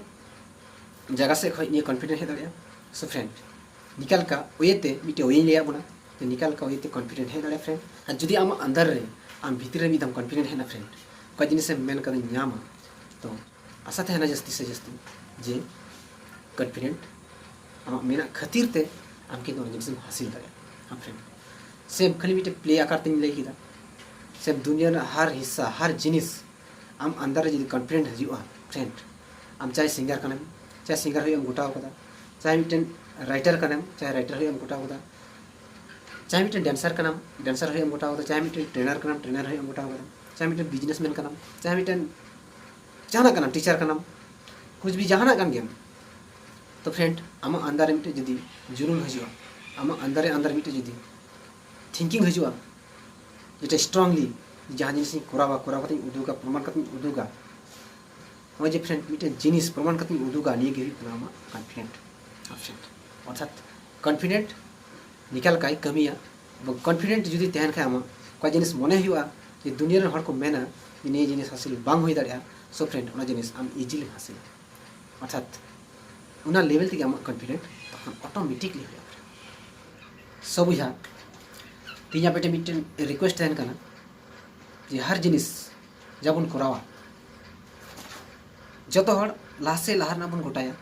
ᱡᱟᱭᱜᱟ ᱥᱮᱫ ᱠᱷᱚᱱ ᱱᱤᱭᱟᱹ confident ᱦᱮᱡ ᱫᱟᱲᱮᱭᱟᱜᱼᱟ᱾ So friend, ᱱᱤᱠᱟᱞ ᱞᱮᱠᱟ ᱳᱭᱮ ᱛᱮ ᱢᱤᱫᱴᱮᱱ ᱳᱭᱮᱧ ᱞᱟᱹᱭᱟᱫ ᱵᱚᱱᱟ, ᱡᱮ ᱱᱤᱠᱟᱞ ᱞᱮᱠᱟ ᱳᱭᱮ ᱛᱮ confident ᱦᱮᱡ ᱫᱟᱲᱮᱭᱟᱜᱼᱟ friend᱾ ᱟᱨ ᱡᱩᱫᱤ ᱟᱢᱟᱜ ᱟᱱᱫᱟᱨ ᱨᱮ, ᱟᱢ ᱵᱷᱤᱛᱤᱨ ᱨᱮ ᱢᱤᱫ ᱫᱷᱟᱣ confident ᱦᱮᱡ ᱮᱱᱟ friend, ᱚᱠᱟ ᱡᱤᱱᱤᱥᱮᱢ ᱢᱮᱱ ᱠᱟᱫᱟ ᱧᱟᱢᱟ, ᱛᱚ ᱟᱥᱟ ᱛᱟᱦᱮᱱᱟ ᱡᱟᱹᱥᱛᱤ ᱥᱮ ᱡᱟᱹᱥᱛᱤ ᱡᱮ confident ᱟᱢᱟᱜ ᱢᱮᱱᱟᱜ ᱠᱷᱟᱹᱛᱤᱨ ᱛᱮ ᱟᱢ ᱠᱤᱱᱛᱩ ᱚᱱᱟ ᱡᱤᱱᱤᱥᱮᱢ ᱦᱟᱹᱥᱤᱞ ᱫᱟᱲᱮᱭᱟᱜᱼᱟ friend᱾ ᱥᱮ ᱠᱷᱟᱹᱞᱤ ᱢᱤᱫᱴᱮᱱ ᱯᱞᱮ ᱟᱠᱟᱨ ᱛᱮᱧ ᱞᱟᱹᱭ ᱠᱮᱫᱟ, ᱥᱮ ᱫᱩᱱᱤᱭᱟᱹ ᱨᱮᱱᱟᱜ ᱦᱟᱨ ᱦᱤᱥᱥᱟ, ᱦᱟᱨ ᱡᱤᱱᱤᱥ ᱟᱢ ᱟᱱᱫᱟᱨ ᱨᱮ ᱡᱩᱫᱤ confident ᱦᱤᱡᱩᱜᱼᱟ friend, ᱟᱢ ᱪᱟᱦᱮ singer ᱠᱟᱱᱟᱢ, ᱪᱟᱦᱮ singer ᱦᱩᱭᱩᱜ ᱮᱢ ᱜᱚᱴᱟᱣ ᱠᱟᱫᱟ, ᱪᱟᱦᱮ ᱢᱤᱫᱴᱮᱱ writer ᱠᱟᱱᱟᱢ, ᱪᱟᱦᱮ writer ᱦᱩᱭᱩᱜ ᱮᱢ ᱜᱚᱴᱟᱣ ᱠᱟᱫᱟ, ᱪᱟᱦᱮ ᱢᱤᱫᱴᱮᱱ dancer ᱠᱟᱱᱟᱢ, dancer ᱦᱩᱭᱩᱜ ᱮᱢ ᱜᱚᱴᱟᱣ ᱠᱟᱫᱟ, ᱪᱟᱦᱮ ᱢᱤᱫᱴᱮᱱ trainer ᱠᱟᱱᱟᱢ, trainer ᱦᱩᱭᱩᱜ ᱮᱢ ᱜᱚᱴᱟᱣ ᱠᱟᱫᱟ, ᱪᱟᱦᱮ ᱢᱤᱫᱴᱮᱱ businessman ᱠᱟᱱᱟᱢ, ᱪᱟᱦᱮ ᱢᱤᱫᱴᱮᱱ ᱡᱟᱦᱟᱱᱟᱜ ᱠᱟᱱᱟᱢ, teacher ᱠᱟᱱᱟᱢ, ᱠᱩᱪ ᱵᱷᱤ ᱡᱟᱦᱟᱱᱟᱜ ᱠᱟᱱ ᱜᱮᱭᱟᱢ, ᱛᱚ friend, ᱟᱢᱟᱜ ᱟᱱᱫᱟᱨ ᱨᱮ ᱢᱤᱫᱴᱮᱱ ᱡᱩᱫᱤ ᱡᱩᱱᱩᱱ ᱦᱤᱡᱩᱜᱼᱟ, ᱟᱢᱟᱜ ᱟᱱᱫᱟᱨ ᱨᱮ ᱟᱱᱫᱟᱨ ᱢᱤᱫᱴᱮᱱ ᱡᱩᱫᱤ thinking ᱦᱤᱡᱩᱜᱼᱟ, ᱡᱮᱴᱟ strongly ᱡᱟᱦᱟᱸ ᱡᱤᱱᱤᱥᱤᱧ ᱠᱚᱨᱟᱣᱟ, ᱠᱚᱨᱟᱣ ᱠᱟᱛᱮᱧ ᱩᱫᱩᱜᱟ, ᱯᱨᱚᱢᱟᱱ ᱠᱟᱛᱮᱧ ᱩᱫᱩᱜᱟ᱾ ᱱᱚᱜᱼᱚᱭ ᱡᱮ friend, ᱢᱤᱫᱴᱮᱱ ᱡᱤᱱᱤᱥ ᱯᱨᱚᱢᱟᱱ ᱠᱟᱛᱮᱧ ᱩᱫᱩᱜᱟ, ᱱᱤᱭᱟᱹ ᱜᱮ ᱦᱩᱭᱩᱜ ᱠᱟᱱᱟ ᱟᱢᱟᱜ confident᱾ Friend, ᱚᱨᱛᱷᱟᱛ confident ᱱᱤᱠᱟᱞ ᱠᱟᱭ ᱠᱟᱹᱢᱤᱭᱟ᱾ ᱮᱵᱚᱝ confident ᱡᱩᱫᱤ ᱛᱟᱦᱮᱱ ᱠᱷᱟᱡ ᱟᱢᱟᱜ, ᱚᱠᱟ ᱡᱤᱱᱤᱥ ᱢᱚᱱᱮ ᱦᱩᱭᱩᱜᱼᱟ ᱡᱮ ᱫᱩᱱᱤᱭᱟᱹ ᱨᱮᱱ ᱦᱚᱲ ᱠᱚ ᱢᱮᱱᱟ ᱡᱮ ᱱᱤᱭᱟᱹ ᱡᱤᱱᱤᱥ ᱦᱟᱹᱥᱤᱞ ᱵᱟᱝ ᱦᱩᱭ ᱫᱟᱲᱮᱭᱟᱜᱼᱟ, so friend, ᱚᱱᱟ ᱡᱤᱱᱤᱥ ᱟᱢ easily ᱦᱟᱹᱥᱤᱞᱟ᱾ ᱚᱨᱛᱷᱟᱛ ᱚᱱᱟ level ᱛᱮᱜᱮ ᱟᱢᱟᱜ confident ᱛᱚᱠᱷᱚᱱ automatically ᱦᱩᱭᱩᱜᱼᱟ friend᱾ ᱥᱚ ᱵᱚᱭᱦᱟ, ᱛᱮᱦᱮᱧ ᱟᱯᱮ ᱴᱷᱮᱱ ᱢᱤᱫᱴᱮᱱ request ᱛᱟᱦᱮᱱ ᱠᱟᱱᱟ ᱡᱮ ᱦᱟᱨ ᱡᱤᱱᱤᱥ ᱡᱟᱵᱚᱱ ᱠᱚᱨᱟᱣᱟ, ᱡᱚᱛᱚ ᱦᱚᱲ ᱞᱟᱦᱟ ᱥᱮᱫ ᱞᱟᱦᱟ ᱨᱮᱱᱟᱜ ᱵᱚᱱ ᱜᱚᱴᱟᱭᱟ᱾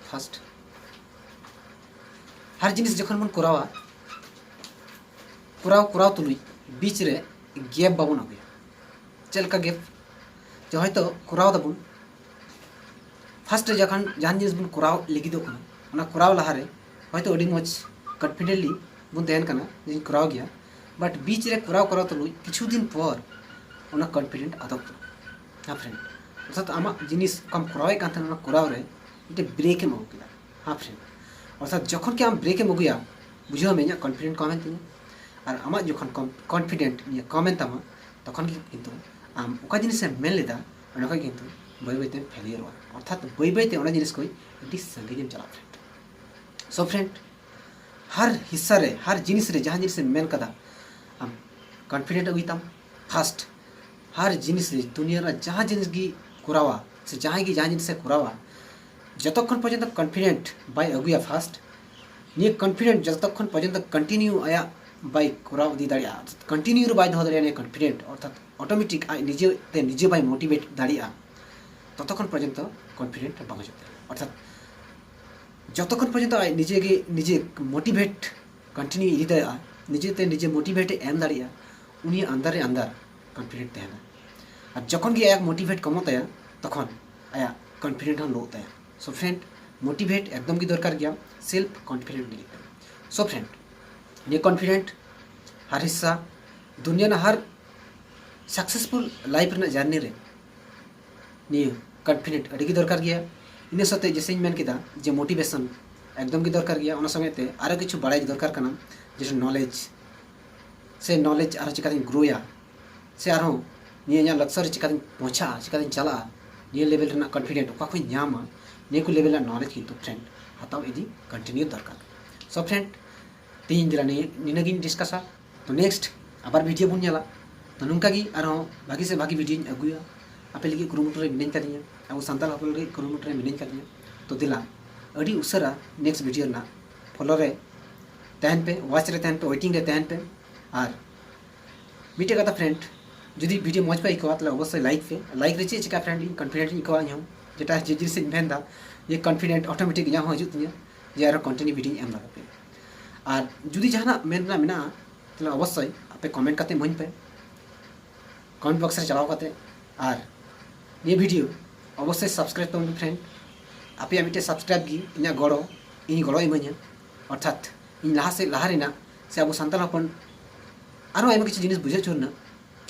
ᱯᱷᱟᱥᱴ, ᱦᱟᱨ ᱡᱤᱱᱤᱥ ᱡᱚᱠᱷᱚᱱ ᱵᱚᱱ ᱠᱚᱨᱟᱣᱟ, ᱠᱚᱨᱟᱣ ᱠᱚᱨᱟᱣ ᱛᱩᱞᱩᱡ ᱵᱤᱪ ᱨᱮ ᱜᱮᱯ ᱵᱟᱵᱚᱱ ᱟᱹᱜᱩᱭᱟ᱾ ᱪᱮᱫ ᱞᱮᱠᱟ ᱜᱮᱯ? ᱡᱮ ᱦᱚᱭᱛᱳ ᱠᱚᱨᱟᱣ ᱫᱟᱵᱚᱱ, ᱯᱷᱟᱥᱴ ᱨᱮ ᱡᱚᱠᱷᱚᱱ ᱡᱟᱦᱟᱱ ᱡᱤᱱᱤᱥ ᱵᱚᱱ ᱠᱚᱨᱟᱣ ᱞᱟᱹᱜᱤᱫᱚᱜ ᱠᱟᱱᱟ, ᱚᱱᱟ ᱠᱚᱨᱟᱣ ᱞᱟᱦᱟᱨᱮ ᱦᱚᱭᱛᱳ ᱟᱹᱰᱤ ᱢᱚᱡᱽ ᱠᱚᱱᱯᱷᱤᱰᱮᱱᱴᱞᱤ ᱵᱚᱱ ᱛᱟᱦᱮᱱ ᱠᱟᱱᱟ ᱡᱮᱧ ᱠᱚᱨᱟᱣ ᱜᱮᱭᱟ, ᱵᱟᱴ ᱵᱤᱪ ᱨᱮ ᱠᱚᱨᱟᱣ ᱠᱚᱨᱟᱣ ᱛᱩᱞᱩᱡ ᱠᱤᱪᱷᱩ ᱫᱤᱱ ᱯᱚᱨ ᱚᱱᱟ ᱠᱚᱱᱯᱷᱤᱰᱮᱱᱴ ᱟᱫᱚᱜ ᱠᱟᱱᱟ᱾ ᱦᱮᱸ ᱯᱷᱨᱮᱱᱰ, ᱚᱨᱛᱷᱟᱛ ᱟᱢᱟᱜ ᱡᱤᱱᱤᱥ ᱚᱠᱟᱢ ᱠᱚᱨᱟᱣᱮᱫ ᱠᱟᱱ ᱛᱟᱦᱮᱱᱟ, ᱚᱱᱟ ᱠᱚᱨᱟᱣ ᱨᱮ ᱢᱤᱫᱴᱮᱱ ᱵᱨᱮᱠ ᱮᱢ ᱟᱹᱜᱩ ᱠᱮᱫᱟ᱾ ᱦᱮᱸ ᱯᱷᱨᱮᱱᱰ, ᱚᱨᱛᱷᱟᱛ ᱡᱚᱠᱷᱚᱱ ᱜᱮ ᱟᱢ ᱵᱨᱮᱠ ᱮᱢ ᱟᱹᱜᱩᱭᱟ, ᱵᱩᱡᱷᱟᱹᱣ ᱢᱮ ᱤᱧᱟᱹᱜ ᱠᱚᱱᱯᱷᱤᱰᱮᱱᱴ ᱠᱚᱢ ᱮᱱ ᱛᱤᱧᱟ᱾ ᱟᱨ ᱟᱢᱟᱜ ᱡᱚᱠᱷᱚᱱ ᱠᱚᱱᱯᱷᱤᱰᱮᱱᱴ ᱱᱤᱭᱟᱹ ᱠᱚᱢ ᱮᱱ ᱛᱟᱢᱟ, ᱛᱚᱠᱷᱚᱱ ᱜᱮ ᱠᱤᱱᱛᱩ ᱟᱢ ᱚᱠᱟ ᱡᱤᱱᱤᱥᱮᱢ ᱢᱮᱱ ᱞᱮᱫᱟ, ᱚᱸᱰᱮ ᱠᱷᱚᱱ ᱠᱤᱱᱛᱩ ᱵᱟᱹᱭ ᱵᱟᱹᱭᱛᱮᱢ ᱯᱷᱮᱞᱤᱭᱟᱨᱚᱜᱼᱟ᱾ ᱚᱨᱛᱷᱟᱛ ᱵᱟᱹᱭ ᱵᱟᱹᱭᱛᱮ ᱚᱱᱟ ᱡᱤᱱᱤᱥ ᱠᱷᱚᱱ ᱟᱹᱰᱤ ᱥᱟᱺᱜᱤᱧᱮᱢ ᱪᱟᱞᱟᱜᱼᱟ ᱯᱷᱨᱮᱱᱰ᱾ ᱥᱳ ᱯᱷᱨᱮᱱᱰ, ᱦᱟᱨ ᱦᱤᱥᱥᱟ ᱨᱮ, ᱦᱟᱨ ᱡᱤᱱᱤᱥ ᱨᱮ ᱡᱟᱦᱟᱸ ᱡᱤᱱᱤᱥᱮᱢ ᱢᱮᱱ ᱠᱟᱫᱟ, ᱟᱢ ᱠᱚᱱᱯᱷᱤᱰᱮᱱᱴ ᱟᱹᱜᱩᱭ ᱛᱟᱢ ᱯᱷᱟᱥᱴ᱾ ᱦᱟᱨ ᱡᱤᱱᱤᱥ ᱨᱮ, ᱫᱩᱱᱤᱭᱟᱹ ᱨᱮᱱᱟᱜ ᱡᱟᱦᱟᱸ ᱡᱤᱱᱤᱥ ᱜᱮ ᱠᱚᱨᱟᱣᱟ, ᱥᱮ ᱡᱟᱦᱟᱸᱭ ᱜᱮ ᱡᱟᱦᱟᱸ ᱡᱤᱱᱤᱥᱮ ᱠᱚᱨᱟᱣᱟ, ᱡᱚᱛᱚᱠᱷᱚᱱ ᱯᱚᱨᱡᱚᱱᱛᱚ ᱠᱚᱱᱯᱷᱤᱰᱮᱱᱴ ᱵᱟᱭ ᱟᱹᱜᱩᱭᱟ ᱯᱷᱟᱥᱴ, ᱱᱤᱭᱟᱹ ᱠᱚᱱᱯᱷᱤᱰᱮᱱᱴ ᱡᱚᱛᱚᱠᱷᱚᱱ ᱯᱚᱨᱡᱚᱱᱛᱚ ᱠᱚᱱᱴᱤᱱᱤᱭᱩ ᱟᱭᱟᱜ ᱵᱟᱭ ᱠᱚᱨᱟᱣ ᱤᱫᱤ ᱫᱟᱲᱮᱭᱟᱜᱼᱟ, ᱠᱚᱱᱴᱤᱱᱤᱭᱩ ᱨᱮ ᱵᱟᱭ ᱫᱚᱦᱚ ᱫᱟᱲᱮᱭᱟᱜᱼᱟ ᱱᱤᱭᱟᱹ ᱠᱚᱱᱯᱷᱤᱰᱮᱱᱴ, ᱚᱨᱛᱷᱟᱛ ᱚᱴᱳᱢᱮᱴᱤᱠ ᱟᱡ ᱱᱤᱡᱮ ᱛᱮ ᱱᱤᱡᱮ ᱵᱟᱭ ᱢᱳᱴᱤᱵᱷᱮᱴ ᱫᱟᱲᱮᱭᱟᱜᱼᱟ, ᱛᱚᱛᱚᱠᱷᱚᱱ ᱯᱚᱨᱡᱚᱱᱛᱚ ᱠᱚᱱᱯᱷᱤᱰᱮᱱᱴ ᱵᱟᱝ ᱦᱤᱡᱩᱜ ᱛᱟᱭᱟ᱾ ᱚᱨᱛᱷᱟᱛ ᱡᱚᱛᱚᱠᱷᱚᱱ ᱯᱚᱨᱡᱚᱱᱛᱚ ᱟᱡ ᱱᱤᱡᱮ ᱜᱮ ᱱᱤᱡᱮ ᱢᱳᱴᱤᱵᱷᱮᱴ ᱠᱚᱱᱴᱤᱱᱤᱭᱩ ᱤᱫᱤ ᱫᱟᱲᱮᱭᱟᱜᱼᱟ, ᱱᱤᱡᱮ ᱛᱮ ᱱᱤᱡᱮ ᱢᱳᱴᱤᱵᱷᱮᱴ ᱮ ᱮᱢ ᱫᱟᱲᱮᱭᱟᱜᱼᱟ, ᱩᱱᱤ ᱟᱱᱫᱟᱨ ᱨᱮ ᱟᱱᱫᱟᱨ ᱠᱚᱱᱯᱷᱤᱰᱮᱱᱴ ᱛᱟᱦᱮᱱᱟ᱾ ᱟᱨ ᱡᱚᱠᱷᱚᱱ ᱜᱮ ᱟᱭᱟᱜ ᱢᱳᱴᱤᱵᱷᱮᱴ ᱠᱚᱢᱚᱜ ᱛᱟᱭᱟ, ᱛᱚᱠᱷᱚᱱ ᱟᱭᱟᱜ ᱠᱚᱱᱯᱷᱤᱰᱮᱱᱴ ᱦᱚᱸ ᱞᱳᱜ ᱛᱟᱭᱟ᱾ ᱥᱳ ᱯᱷᱨᱮᱱᱰ, ᱢᱳᱴᱤᱵᱷᱮᱴ ᱮᱠᱫᱚᱢ ᱜᱮ ᱫᱚᱨᱠᱟᱨ ᱜᱮᱭᱟ ᱥᱮᱞᱯ ᱠᱚᱱᱯᱷᱤᱰᱮᱱᱴ ᱞᱟᱹᱜᱤᱫ ᱛᱮ᱾ ᱥᱳ ᱯᱷᱨᱮᱱᱰ, ᱱᱤᱭᱟᱹ ᱠᱚᱱᱯᱷᱤᱰᱮᱱᱴ ᱦᱟᱨ ᱦᱤᱥᱥᱟ, ᱫᱩᱱᱤᱭᱟᱹ ᱨᱮᱱᱟᱜ ᱦᱟᱨ ᱥᱟᱠᱥᱮᱥᱯᱷᱩᱞ ᱞᱟᱭᱤᱯᱷ ᱨᱮᱱᱟᱜ ᱡᱟᱨᱱᱤ ᱨᱮ ᱱᱤᱭᱟᱹ ᱠᱚᱱᱯᱷᱤᱰᱮᱱᱴ ᱟᱹᱰᱤ ᱜᱮ ᱫᱚᱨᱠᱟᱨ ᱜᱮᱭᱟ᱾ ᱤᱱᱟᱹ ᱥᱟᱶᱛᱮ ᱡᱮᱥᱮᱧ ᱢᱮᱱ ᱠᱮᱫᱟ ᱡᱮ ᱢᱳᱴᱤᱵᱷᱮᱥᱚᱱ ᱮᱠᱫᱚᱢ ᱜᱮ ᱫᱚᱨᱠᱟᱨ ᱜᱮᱭᱟ, ᱚᱱᱟ ᱥᱚᱸᱜᱮ ᱛᱮ ᱟᱨᱚ ᱠᱤᱪᱷᱩ ᱵᱟᱲᱟᱭ ᱫᱚᱨᱠᱟᱨ ᱠᱟᱱᱟ, ᱡᱮᱥᱮ ᱱᱚᱞᱮᱡᱽ, ᱥᱮ ᱱᱚᱞᱮᱡᱽ ᱟᱨᱦᱚᱸ ᱪᱤᱠᱟᱛᱤᱧ ᱜᱨᱳᱭᱟ, ᱥᱮ ᱟᱨᱦᱚᱸ ᱱᱤᱭᱟᱹ ᱤᱧᱟᱹᱜ ᱞᱚᱠᱥᱚ ᱨᱮ ᱪᱤᱠᱟᱛᱤᱧ ᱯᱳᱸᱪᱷᱟᱜᱼᱟ, ᱪᱤᱠᱟᱛᱤᱧ ᱪᱟᱞᱟᱜᱼᱟ, ᱱᱤᱭᱟᱹ ᱞᱮᱵᱮᱞ ᱨᱮᱱᱟᱜ ᱠᱚᱱᱯᱷᱤᱰᱮᱱᱴ ᱚᱠᱟ ᱠᱷᱚᱱ ᱧᱟᱢᱟ, ᱱᱤᱭᱟᱹ ᱠᱚ ᱞᱮᱵᱮᱞ ᱨᱮᱱᱟᱜ ᱱᱚᱞᱮᱡᱽ ᱠᱤᱱᱛᱩ ᱯᱷᱨᱮᱱᱰ ᱦᱟᱛᱟᱣ ᱤᱫᱤ ᱠᱚᱱᱴᱤᱱᱤᱭᱩ ᱫᱚᱨᱠᱟᱨ᱾ ᱥᱳ ᱯᱷᱨᱮᱱᱰ, ᱛᱮᱦᱮᱧ ᱫᱚ ᱱᱤᱭᱟᱹ, ᱱᱤᱱᱟᱹᱜ ᱜᱤᱧ ᱰᱤᱥᱠᱟᱥᱟ᱾ ᱛᱚ ᱱᱮᱠᱥᱴ ᱟᱵᱟᱨ ᱵᱷᱤᱰᱤᱭᱳ ᱵᱚᱱ ᱧᱮᱞᱟ᱾ ᱛᱚ ᱱᱚᱝᱠᱟ ᱜᱮ ᱟᱨᱦᱚᱸ ᱵᱷᱟᱹᱜᱤ ᱥᱮ ᱵᱷᱟᱹᱜᱤ ᱵᱷᱤᱰᱤᱭᱳᱧ ᱟᱹᱜᱩᱭᱟ᱾ ᱟᱯᱮ ᱞᱟᱹᱜᱤᱫ ᱠᱩᱨᱩᱢᱩᱴᱩ ᱨᱮ ᱢᱤᱱᱟᱹᱧ ᱠᱟᱫᱤᱧᱟ, ᱟᱵᱚ ᱥᱟᱱᱛᱟᱲ ᱦᱚᱯᱚᱱ ᱞᱟᱹᱜᱤᱫ ᱠᱩᱨᱩᱢᱩᱴᱩ ᱨᱮ ᱢᱤᱱᱟᱹᱧ ᱠᱟᱫᱤᱧᱟ᱾ ᱛᱚ ᱫᱮᱞᱟ, ᱟᱹᱰᱤ ᱩᱥᱟᱹᱨᱟ ᱱᱮᱠᱥᱴ ᱵᱷᱤᱰᱤᱭᱳ ᱨᱮᱱᱟᱜ ᱯᱷᱚᱞᱳ ᱨᱮ ᱛᱟᱦᱮᱱ ᱯᱮ, ᱳᱣᱟᱪ ᱨᱮ ᱛᱟᱦᱮᱱ ᱯᱮ, ᱳᱭᱮᱴᱤᱝ ᱨᱮ ᱛᱟᱦᱮᱱ ᱯᱮ᱾ ᱟᱨ ᱢᱤᱫᱴᱮᱡ ᱠᱟᱛᱷᱟ ᱯᱷᱨᱮᱱᱰ, ᱡᱩᱫᱤ ᱵᱷᱤᱰᱤᱭᱳ ᱢᱚᱡᱽ ᱯᱮ ᱟᱹᱭᱠᱟᱹᱣᱟ, ᱛᱟᱦᱚᱞᱮ ᱚᱵᱚᱥᱥᱳᱭ ᱞᱟᱭᱤᱠ ᱯᱮ᱾ ᱞᱟᱭᱤᱠ ᱨᱮ ᱪᱮᱫ ᱪᱤᱠᱟ ᱯᱷᱨᱮᱱᱰ, ᱤᱧ ᱠᱚᱱᱯᱷᱤᱰᱮᱱᱴ ᱤᱧ ᱟᱹᱭᱠᱟᱹᱣᱟ ᱤᱧ ᱦᱚᱸ, ᱡᱮᱴᱟ ᱡᱮ ᱡᱤᱱᱤᱥ ᱤᱧ ᱢᱮᱱᱫᱟ, ᱡᱮ ᱠᱚᱱᱯᱷᱤᱰᱮᱱᱴ ᱚᱴᱳᱢᱮᱴᱤᱠ ᱤᱧᱟᱹᱜ ᱦᱚᱸ ᱦᱤᱡᱩᱜ ᱛᱤᱧᱟᱹ ᱡᱮ ᱟᱨᱚ ᱠᱚᱱᱴᱤᱱᱤᱭᱩ ᱵᱷᱤᱰᱤᱭᱳᱧ ᱮᱢ ᱫᱟᱲᱮᱭᱟᱜ ᱯᱮ᱾ ᱟᱨ ᱡᱩᱫᱤ ᱡᱟᱦᱟᱱᱟᱜ ᱢᱮᱱ ᱨᱮᱱᱟᱜ ᱢᱮᱱᱟᱜᱼᱟ, ᱛᱟᱦᱚᱞᱮ ᱚᱵᱚᱥᱥᱳᱭ ᱟᱯᱮ ᱠᱚᱢᱮᱱᱴ ᱠᱟᱛᱮ ᱤᱢᱟᱹᱧ ᱯᱮ᱾ ᱠᱚᱢᱮᱱᱴ ᱵᱚᱠᱥ ᱨᱮ ᱪᱟᱞᱟᱣ ᱠᱟᱛᱮ᱾ ᱟᱨ ᱱᱤᱭᱟᱹ ᱵᱷᱤᱰᱤᱭᱳ ᱚᱵᱚᱥᱥᱳᱭ ᱥᱟᱵᱥᱠᱨᱟᱭᱤᱵ ᱛᱟᱵᱚᱱ ᱯᱮ ᱯᱷᱨᱮᱱᱰ᱾ ᱟᱯᱮᱭᱟᱜ ᱢᱤᱫᱴᱮᱱ ᱥᱟᱵᱥᱠᱨᱟᱭᱤᱵ ᱜᱮ ᱤᱧᱟᱹᱜ ᱜᱚᱲᱚ, ᱤᱧ ᱜᱚᱲᱚ ᱤᱢᱟᱹᱧᱟ, ᱚᱨᱛᱷᱟᱛ ᱤᱧ ᱞᱟᱦᱟ ᱥᱮᱫ ᱞᱟᱦᱟ ᱨᱮᱱᱟᱜ ᱥᱮ ᱟᱵᱚ ᱥᱟᱱᱛᱟᱲ ᱦᱚᱯᱚᱱ ᱟᱨᱚ ᱟᱭᱢᱟ ᱠᱤᱪᱷᱩ ᱡᱤᱱᱤᱥ ᱵᱩᱡᱷᱟᱹᱣ ᱦᱚᱪᱚ ᱨᱮᱱᱟᱜ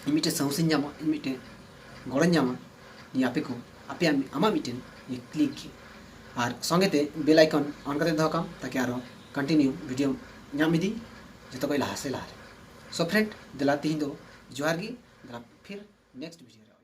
ᱤᱧ ᱢᱤᱫᱴᱮᱱ ᱥᱟᱦᱚᱥᱤᱧ ᱧᱟᱢᱟ, ᱤᱧ ᱢᱤᱫᱴᱮᱱ ᱜᱚᱲᱚᱧ ᱧᱟᱢᱟ᱾ ᱱᱤᱭᱟᱹ ᱟᱯᱮ ᱠᱚ, ᱟᱯᱮᱭᱟᱜ ᱟᱢᱟᱜ ᱢᱤᱫᱴᱮᱱ ᱠᱞᱤᱠ ᱜᱮ᱾ ᱟᱨ ᱥᱚᱸᱜᱮ ᱛᱮ ᱵᱮᱞ ᱟᱭᱠᱚᱱ ᱚᱱ ᱠᱟᱛᱮ ᱫᱚᱦᱚ ᱠᱟᱢ, ᱛᱟᱠᱤ ᱟᱨᱚ ᱠᱚᱱᱴᱤᱱᱤᱭᱩ ᱵᱷᱤᱰᱤᱭᱳ ᱧᱟᱢ ᱤᱫᱤ ᱡᱚᱛᱚ ᱠᱷᱚᱱ ᱞᱟᱦᱟ ᱥᱮ ᱞᱟᱦᱟ ᱨᱮ᱾ ᱥᱳ ᱯᱷᱨᱮᱱᱰ, ᱫᱮᱞᱟ ᱛᱤᱦᱤᱧ ᱫᱚ ᱡᱚᱦᱟᱨ ᱜᱮ, ᱫᱮᱞᱟ ᱯᱷᱤᱨ ᱱᱮᱠᱥᱴ ᱵᱷᱤᱰᱤᱭᱳ ᱨᱮ᱾